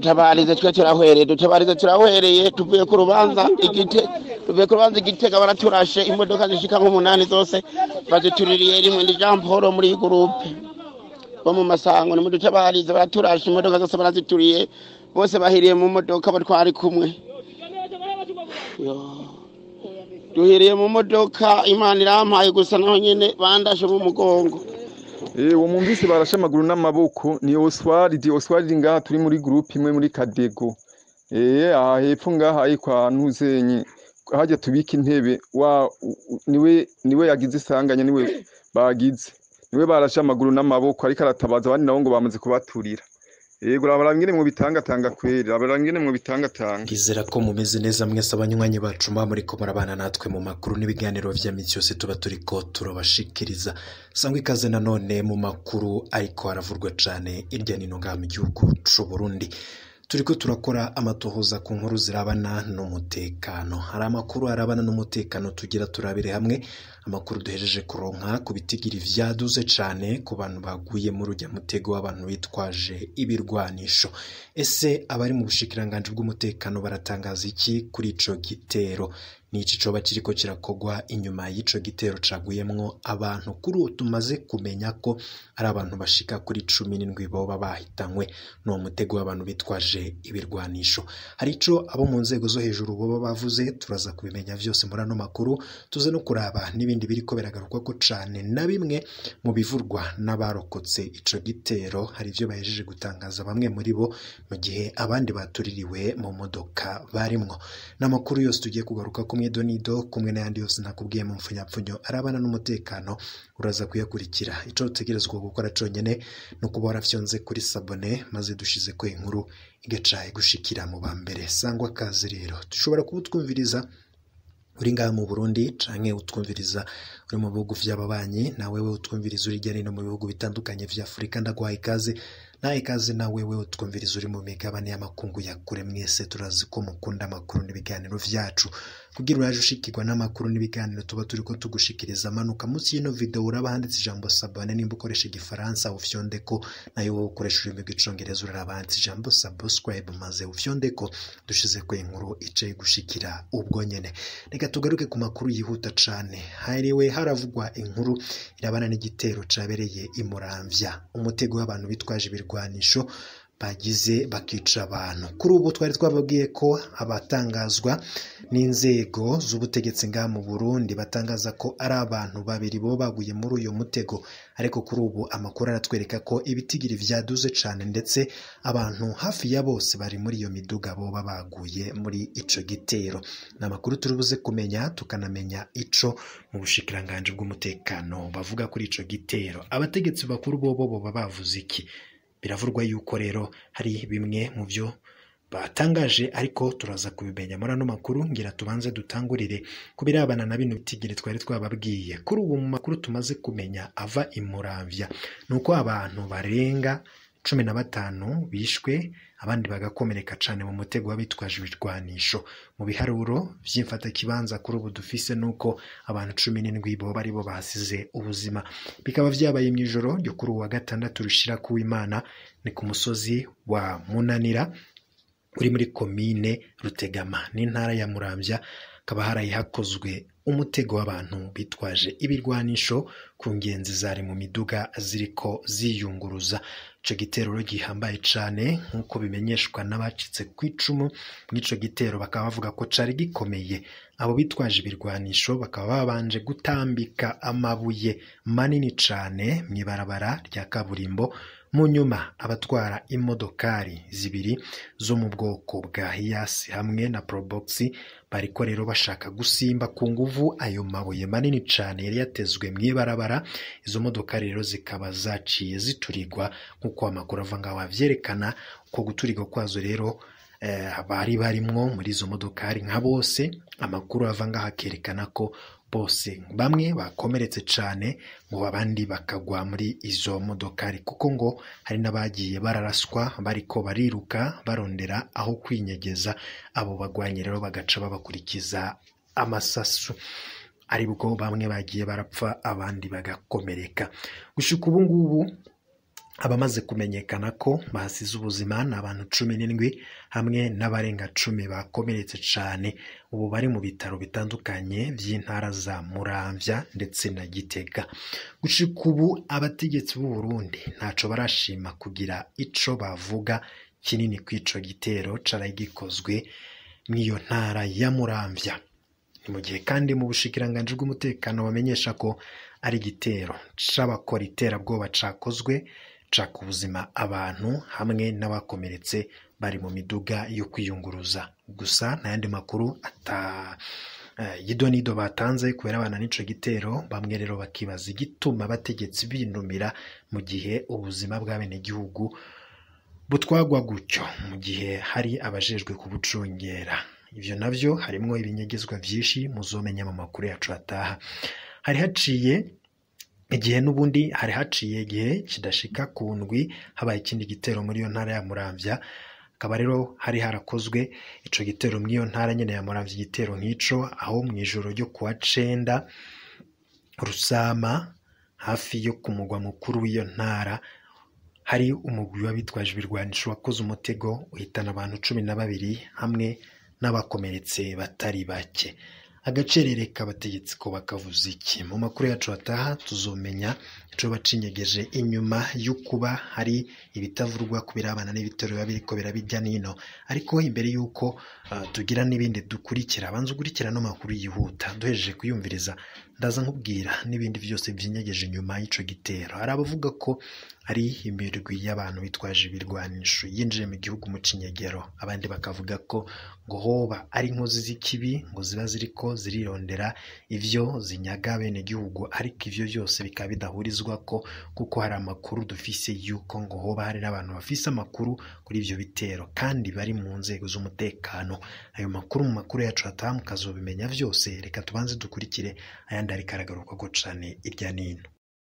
Dutabarize, twe turahwereye, dutabarize, turahwereye. Tuvuye ku rubanza igite, tuvuye ku rubanza Igitega, baraturashe imodoka zishika nk'umunani zose bazituririye rimwe. Ndi Jean Paul muri groupe bo mu Masango. Nimudutabarize, baraturashe, imodoka zose barazituriye, bose bahiriye mu modoka batwari kumwe. Yo. Duhiriye mu modoka, Imana irampaye gusa, naho nyene bandashe mu mugongo. Uwo mwumvise barashe amaguru n'amaboko ni Oswald. Oswald ngaha turi muri groupe imwe muri Kadego. Aha hepfo ngaha ari kwa Ntuzenye, hajya tubika intebe wa niwe yagize isanganya, niwe bagize, niwe barashe amaguru n'amaboko, ariko aratabaza abandi nabo ngo bamaze kubaturira. Yego, raba ngene mu bitangatanga kweri, raba ngene mu bitangatanga. Ndizera ko mumeze neza mwese abanywanyi bacu muba muriko murabana natwe mu makuru n'ibiganiro vya misi yose tuba turiko turabashikiriza. Sangwa ikaze nanone mu makuru ariko haravurwa cane irya nino ngaha mu gihugu c'u Burundi. Turiko turakora amatohoza ku nkuru zirabana n'umutekano. Hari amakuru arabana n'umutekano tugira turabire hamwe, amakuru duhejeje kuronka ku bitigiri vyaduze cane ku bantu baguye muri urya mutego w'abantu bitwaje ibirwanisho. Ese abari mu bushikiranganji bw'umutekano baratangaza iki kuri ico gitero? Niki coba kiriko kirakogwa inyuma y'ico gitero caguyemwo abantu kuri ubu tumaze kumenya ko ari abantu bashika kuri 17 boba bahitanywe n'uwo mutego w'abantu bitwaje ibirwanisho? Hari ico abo mu nzego zo hejuru boba bavuze, turaza kubimenya vyose muri ano makuru, tuze no kuraba n'ibindi biriko biragarukwako cane na bimwe mu bivurwa n'abarokotse ico gitero. Hari ivyo bahejeje gutangaza bamwe muri bo, mu gihe abandi batuririwe mu modoka barimwo. N'amakuru yose tugiye kugaruka kumwe donido kumwe n'ayandi yose nakubwiye mu mfunyapfunyo arabana n'umutekano, uraza kuyakurikira. Ico utegerezwa gukora conyene no kuba warafyonze kuri s'abonner, maze dushize ko inkuru igaca igushikira mu ba mbere. Sangwa kaze rero, dushobora kuba utwumviriza uri ngaha mu Burundi canke utwumviriza uri mu bihugu vy'ababanyi, na wewe utwumviriza uri hirya no hino mu bihugu bitandukanye vya Afurika, ndaguhaye ikaze. Nawe ikaze na wewe utwumviriza uri mu migabane y'amakungu ya kure, mwese turazi ko mukunda amakuru n'ibiganiro vyacu. Kugira uraje ushikirwa n'amakuru n'ibiganiro tuba turiko tugushikiriza, manuka munsi y'ino video uraba handitse ijambo s'abonner. Nimba ukoresha igifaransa ufyondeko, nayo wowe ukoresha ururimi rw'icongereza uraraba handitse ijambo subscribe, maze ufyondeko, dushizeko inkuru ice igushikira ubwo nyene. Reka tugaruke ku makuru yihuta cane. Hariwe haravugwa inkuru irabana n'igitero cabereye i Muramvya, umutego w'abantu bitwaje ibirwanisho bagize bakica abantu. Kuri ubu twari twababwiye ko abatangazwa n'inzego z'ubutegetsi ngaha mu Burundi batangaza ko ari abantu babiri bo baguye muri uyu mutego, ariko kuri ubu amakuru aratwereka ko ibitigiri vyaduze cane, ndetse abantu hafi ya bose bari muri iyo miduga boba baguye muri ico gitero. Ni amakuru turi buze kumenya, tukanamenya ico mu bushikiranganji bw'umutekano bavuga kuri ico gitero. Abategetsi bakuru bobo boba bavuze iki? Biravurwa yuko rero hari bimwe mu byo batangaje, ariko turaza kubimenya muri ano makuru. Ngira tubanze dutangurire ku birabana na bino bitigiri twari twababwiye. Kuri ubu mu makuru tumaze kumenya ava i Muramvya ni uko abantu barenga 15 bishwe, abandi bagakomereka cane mu mutego w'abitwaje ibirwanisho. Mu biharuro vy'imfatakibanza kuri ubu dufise nuko abantu 17 boba aribo basize ubuzima. Bikaba vyabaye mw'ijoro ryo kuri uwa gatandatu rushira kuw'Imana, ni ku musozi wa Munanira uri muri komine Rutegama n'intara ya Muramvya. Hakaba haraye hakozwe umutego w'abantu bitwaje ibirwanisho ku ngenzi zari mu miduga ziriko ziyunguruza. Ico gitero rero gihambaye cane nk'uko bimenyeshwa n'abacitse kw'icumu mw'ico gitero, bakaba bavuga ko cari gikomeye. Abo bitwaje ibirwanisho bakaba babanje gutambika amabuye manini cane mw'ibarabara rya kaburimbo, mu nyuma abatwara imodokari zibiri zo mu bwoko bwa Hiace hamwe na Probox bariko rero bashaka gusimba ku nguvu ayo mabuye manini cane yari yatezwe mw'ibarabara. Izo modokari rero zikaba zaciye ziturirwa nk'uko amakuru ava ngaho avyerekana. Uko guturirwa kwazo rero, bari barimwo muri izo modokari nka bose, amakuru ava ngaho akerekana ko bose bamwe bakomeretse cane, ngo abandi bakagwa muri izo modokari, kuko ngo hari n'abagiye bararaswa bariko bariruka barondera aho kwinyegeza. Abo bagwanyi rero bagaca babakurikiza amasasu, aribwo bamwe bagiye barapfa abandi bagakomereka. Gushika ubu ngubu Abamaze kumenyekana ko bahasize ubuzima ni abantu 17 hamwe n'abarenga 10 bakomeretse cane, ubu bari mu bitaro bitandukanye vy'intara za Muramvya ndetse na Gitega. Gushika ubu abategetsi b'u Burundi ntaco barashima kugira ico bavuga kinini kw'ico gitero caraye gikozwe mw'iyo ntara ya Muramvya. Ni mu gihe kandi mu bushikiranganji bw'umutekano bamenyesha ko ari igitero c'abakora iterabwoba cakozwe caka ubuzima abantu hamwe n'abakomeretse bari mu miduga yo kwiyunguruza. Gusa nta yandi makuru ata yidonido batanze kubera abana n'ico gitero. Bamwe rero bakibaza igituma abategetsi binumira mu gihe ubuzima bw'abenegihugu butwagwa gutyo, mu gihe hari abajejwe kubucungera. Ivyo navyo harimwo ibinyegezwa vyinshi muzomenya mu makuru yacu ataha. Hari haciye igihe n'ubundi hari haciye igihe kidashika ku ndwi habaye ikindi gitero muri iyo ntara ya Muramvya. Akaba rero hari harakozwe ico gitero muri iyo ntara nyene ya Muramvya, igitero nk'ico aho mw'ijoro ryo kuwa 9 Rusama hafi yo ku mugwa mukuru w'iyo ntara hari umugwi w'abitwaje ibirwanisho wakoze umutego uhitana abantu 12 hamwe n'abakomeretse batari bake. Agacerere k'abategetsi ko bakavuza iki? Mu makuru yacu ataha tuzomenya ico bacinyegeje inyuma y'ukuba hari ibitavurwa ku birabana n'ibitero biba biriko birabijya nino. Ariko imbere y'uko tugira n'ibindi dukurikira, banza ukurikira no makuru yihuta duhejeje kuyumviriza, ndaza nkubwira n'ibindi vyose vyinyegeje inyuma y'ico gitero. Hari abavuga ko ari imirwi y'abantu bitwaje ibirwanisho yinjiye mu gihugu mu kinyegero, abandi bakavuga ko ngo hoba ari inkozi z'ikibi ngo ziba ziriko zirirondera ivyo zinyaga bene gihugu, ariko ivyo vyose bikaba bidahurizwa ko kuko hari amakuru dufise yuko ngo hoba hari n'abantu bafise amakuru kuri ivyo bitero kandi bari mu nzego z'umutekano. Ayo makuru mu makuru yacu ataha mukazobimenya vyose. Reka tubanze dukurikire ayandi ariko aragarukako cane irya nino.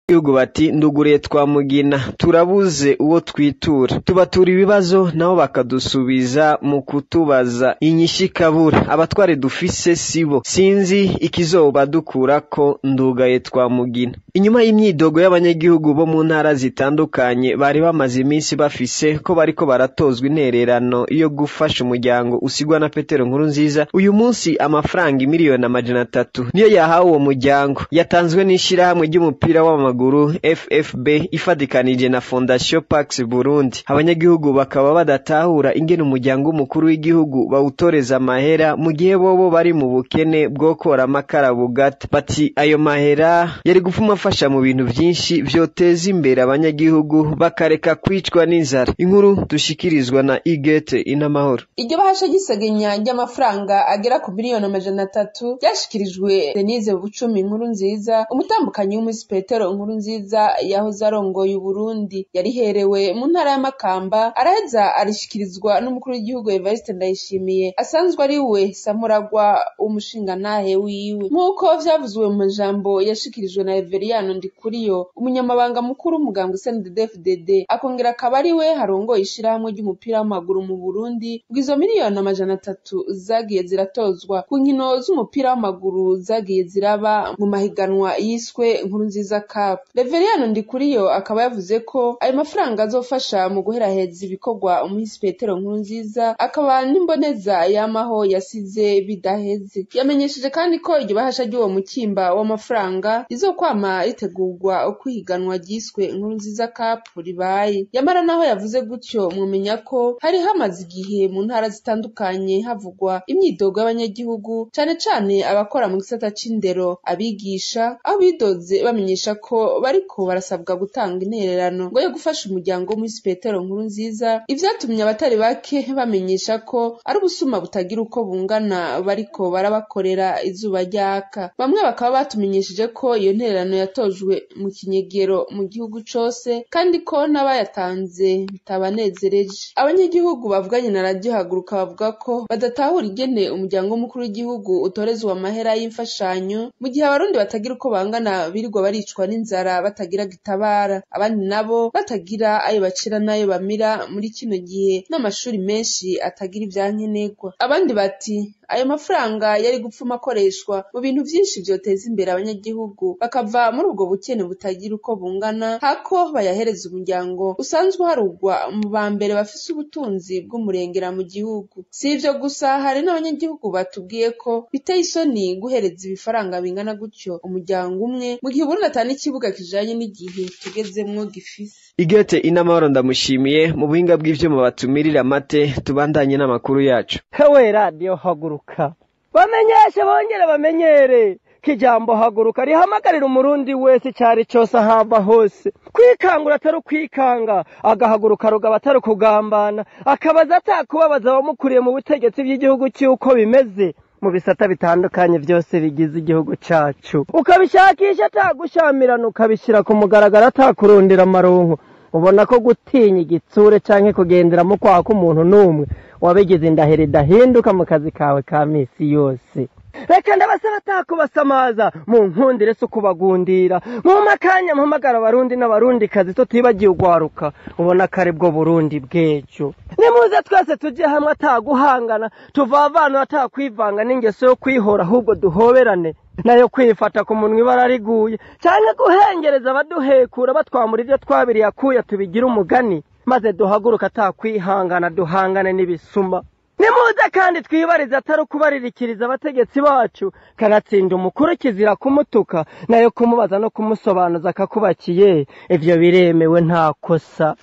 Gihugu bati nduguriye twamugina turabuze uwo twitura, tubatura ibibazo nabo bakadusubiza mu kutubaza inyishyu ikabura, abatware dufise sibo, sinzi ikizoba dukurako ndugaye twamugina. Inyuma y'imyidogo y'abanyagihugu bo mu ntara zitandukanye bari bamaze iminsi bafise ko bariko baratozwa intererano yo gufasha umuryango usigwa na Petero Nkurunziza, uyu munsi amafaranga 300,000,000 niyo yahawe uwo muryango, yatanzwe n'ishirahamwe ry'umupira w'amaguru FFB ifadikanije na Fondation Pax Burundi. Abanyagihugu bakaba badatahura ingene umuryango w'umukuru w'igihugu bawutoreza amahera mu gihe bobo bari mu bukene bwo kora amakara bugata. Bati ayo mahera yari gufuma afasha mu bintu vyinshi vyoteza imbere abanyagihugu bakareka kwicwa n'inzara. Inkuru dushikirizwa na Igete Inamahoro. Iryo bahasha ry'isegenya ry'amafaranga agera ku 300,000,000 ryashikirijwe Denise Bucumi Nkurunziza, umutambukanyi w'umusi Petero Nkurunziza yahoze arongoye Uburundi. Yariherewe mu ntara ya Makamba, araheza arishikirizwa n'umukuru w'igihugu Evariste Ndayishimiye asanzwe ari we samuragwa w'umushingantahe wiwe. Nk'uko vyavuzwe mu majambo yashikirijwe na Everiyano Ndikuriyo, umunyamabanga mukuru w'umugambwe CNDD-FDD, akongera akaba ari we harongoye ishirahamwe ry'umupira w'amaguru mu Burundi, ngo izo 300,000,000 zagiye ziratozwa ku nkino z'umupira w'amaguru zagiye ziraba mu mahiganwa yiswe Nkurunziza Cup. Reveriyano Ndikuriyo akaba yavuze ko ayo mafaranga azofasha mu guheraheza ibikorwa umuhisi Petero Nkurunziza, akaba n'imboneza yamaho yasize bidaheze. Yamenyesheje kandi ko iryo bahasha ry'uwo mukimba w'amafaranga rizokwama ritegurwa uko ihiganwa ryiswe Nkurunziza Cup ribaye. Yamara naho yavuze gutyo, mwomenya ko hari hamaze igihe mu ntara zitandukanye havugwa imyidogo y'abanyagihugu, cane cane abakora mu gisata c'indero, abigisha, aho bidoze bamenyesha ko bariko barasabwa gutanga intererano ngo yo gufasha umuryango w'umuhisi Petero Nkurunziza, ivyatumye abatari bake bamenyesha ko ari ubusuma butagira uko bungana bariko barabakorera izuba ryaka. Bamwe bakaba batumenyesheje ko iyo ntererano yatojwe mu kinyegero mu gihugu cose, kandi ko n'abayatanze bitabanezereje. Abanyagihugu bavuganye na Radio Haguruka bavuga ko badatahura ingene umuryango w'umukuru w'igihugu utorezwa amahera y'imfashanyo mu gihe abarundi batagira uko bangana birirwa baricwa n'inzara batagira gitabara, abandi nabo batagira ayo bacira n'ayo bamira muri kino gihe n'amashuri menshi atagira ivyankenerwa. Abandi bati Ayo mafaranga yari gupfuma akoreshwa mu bintu vyinshi vyoteza imbere abanyagihugu bakava muri ubwo bukene butagira uko bungana, hako bayahereza umuryango usanzwe uharugwa mu ba mbere bafise ubutunzi bw'umurengera mu gihugu. Si ivyo gusa, hari n'abanyagihugu batubwiye ko biteye isoni guhereza ibifaranga bingana gutyo umuryango umwe mu gihe Uburundi ata n'ikibuga kijanye n'igihe tugezemwo gifise. Igete Inamahoro ndamushimiye mu buhinga bw'ivyuma batumirira amate. Tubandanye n'amakuru yacu. Hewe radiyo haguruka, bamenyeshe bongere bamenyere ko ijambo haguruka rihamagarira umurundi wese icari cose ahava hose kwikangura atari ukwikanga, agahaguruka rugaba atari ukugambana, akabaza atakubabaza abamukuriye mu butegetsi bw'igihugu cy'uko bimeze mu bisata bitandukanye byose bigize igihugu cacu, ukabishakisha atagushamirana, ukabishyira ku mugaragaro atakurundira amaronko. Ubona ko gutinya igitsure canke kugendera mu kwaha k'umuntu n'umwe wabigize indahiro idahinduka mu kazi kawe ka misi yose. Reka ndabasaba atakubasamaza, mu nkundire si ukubagundira, mu makanya mpamagara abarundi n'abarundikazi tutibagiye ugwaruka, ubona ko aribwo Burundi bw'ejo. Nimuze twese tujye hamwe ataguhangana, tuvavanure atakwivanga n'ingeso yo kwihora, ahubwo duhoberane nayo kwifata ku munwa ibara riguye, canke guhengereza abaduhekura batwamura ivyo twabiriye akuya tubigira umugani, maze duhaguruka atakwihangana duhangane n'ibisuma. Nimuze kandi twibarize atari ukubaririkiriza abategetsi bacu, kanatsinda umukuru kizira kumutuka, nayo kumubaza no kumusobanuza akakubakiye, ivyo biremewe nta kosa.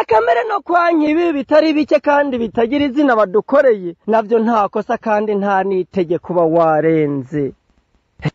Akamere no kwanka ibi bitari bike kandi bitagira izina badukoreye, navyo nta kosa kandi nta n'itegeko uba warenze.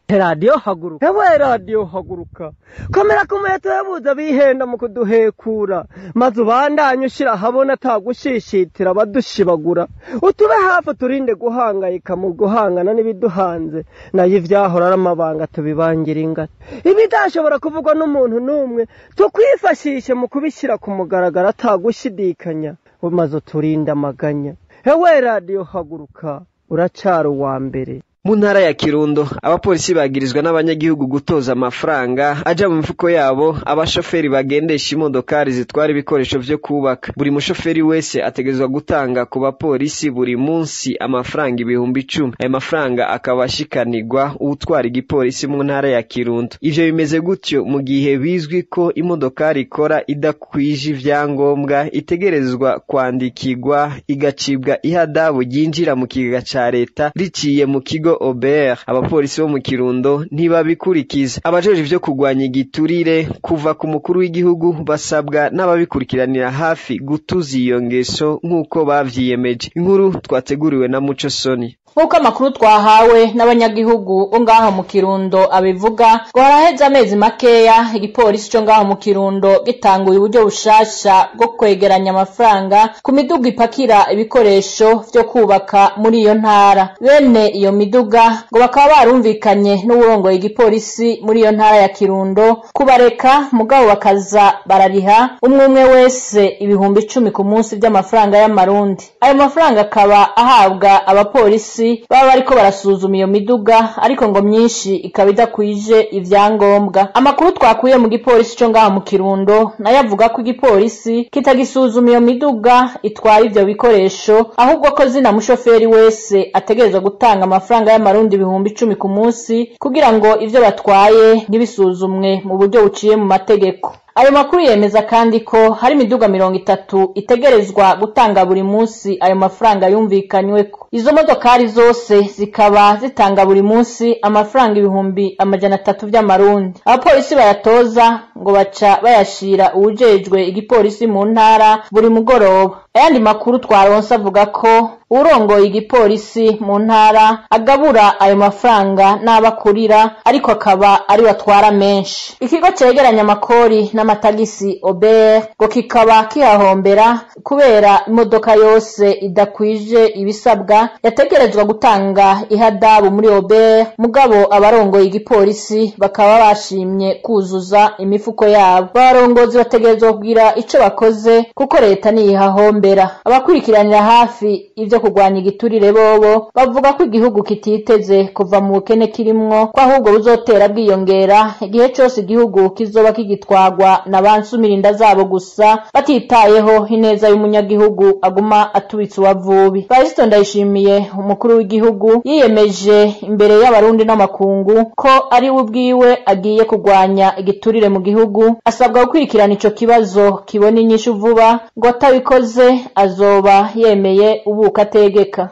Radiyo haguruka, ewe radiyo haguruka, komera ku muheto yabuze bihenda mu kuduhekura, maze ubandanye ushira ahabona atagushishitira abadushibagura, utube hafi turinde guhangayika mu guhangana n'ibiduhanze, nayo ivyahora ari amabanga tubibangira ingata, ibidashobora kuvugwa n'umuntu n'umwe tukwifashishe mu kubishyira ku mugaragaro atagushidikanya, maze uturinde amaganya. Ewe radiyo haguruka, uracara uwa mbere. Mu ntara ya Kirundo abapolisi bagirizwa n'abanyagihugu gutoza amafaranga aja mu mifuko yabo abashoferi bagendesha imodokari zitwara ibikoresho vyo kubaka. Buri mushoferi wese ategerezwa gutanga ku bapolisi buri munsi amafaranga 10,000. Ayo mafaranga akaba ashikanirwa uwutwara igipolisi mu ntara ya Kirundo. Ivyo bimeze gutyo mu gihe bizwi ko imodokari ikora idakwije ivyangombwa itegerezwa kwandikirwa igacibwa ihadabu ryinjira mu kigega ca leta riciye mu kigo Obert. Abapolisi bo mu Kirundo ntibabikurikiza. Abajeje ivyo kugwanya igiturire kuva ku mukuru w'igihugu basabwa n'ababikurikiranira hafi gutuza iyo ngeso nk'uko bavyiyemeje. Inkuru twateguriwe na Muco Soni. Nk'uko amakuru twahawe n'abanyagihugu bo ngaho mu Kirundo abivuga, ngo haraheze amezi makeya igipolisi co ngaho mu Kirundo gitanguye uburyo bushasha bwo kwegeranya amafaranga ku miduga ipakira ibikoresho vyo kubaka muri iyo ntara. Bene iyo miduga ngo bakaba barumvikanye n'uwurongoye igipolisi muri iyo ntara ya Kirundo kubareka, mugabo bakaza barariha umwe umwe wese 10,000 ku munsi by'amafaranga y'amarundi. Ayo mafaranga akaba ahabwa abapolisi baba bariko barasuzuma iyo miduga, ariko ngo myinshi ikaba idakwije ivyangombwa. Amakuru twakuye mu gipolisi co ngaho mu Kirundo nayo avuga ko igipolisi kitagisuzuma iyo miduga itwara ivyo bikoresho, ahubwo ko zina mushoferi wese ategerezwa gutanga amafaranga y'amarundi 10,000 ku munsi kugira ngo ivyo batwaye ntibisuzumwe mu buryo buciye mu mategeko. Ayo makuru yemeza kandi ko hari imiduga 30 itegerezwa gutanga buri munsi ayo mafaranga yumvikanyweko. Izo modokari zose zikaba zitanga buri munsi amafaranga 300,000 by'amarundi. Abapolisi bayatoza ngo baca bayashira uwujejwe igipolisi mu ntara buri mugoroba. Ayandi makuru twaronse avuga ko urongoye igipolisi mu ntara agabura ayo mafaranga n'abakurira, ariko akaba ari batwara menshi. Ikigo cegeranya amakori n'amatagisi Obert ngo kikaba kihahombera kubera imodoka yose idakwije ibisabwa yategerezwa gutanga ihadabu muri Obert, mugabo abarongoye igipolisi bakaba bashimye kuzuza imifuko yabo. Abarongozi bategerezwa kugira ico bakoze kuko leta niyihahombera. Abakurikiranira hafi ivyo kugwanya igiturire bobo bavuga ko igihugu kititeze kuva mu bukene kirimwo, ko ahubwo buzotera bwiyongera igihe cose igihugu kizoba kigitwagwa zikoreshwa na ba nsumirinda zabo gusa, batitayeho ineza y'umunyagihugu aguma atubitse uwavubi. Varisito Ndayishimiye, umukuru w'igihugu, yiyemeje imbere y'abarundi n'amakungu ko ari we ubwiwe agiye kurwanya igiturire mu gihugu. Asabwa gukurikirana ico kibazo kibona inyishu vuba, ngo atabikoze azoba yemeye ubuka ategeka.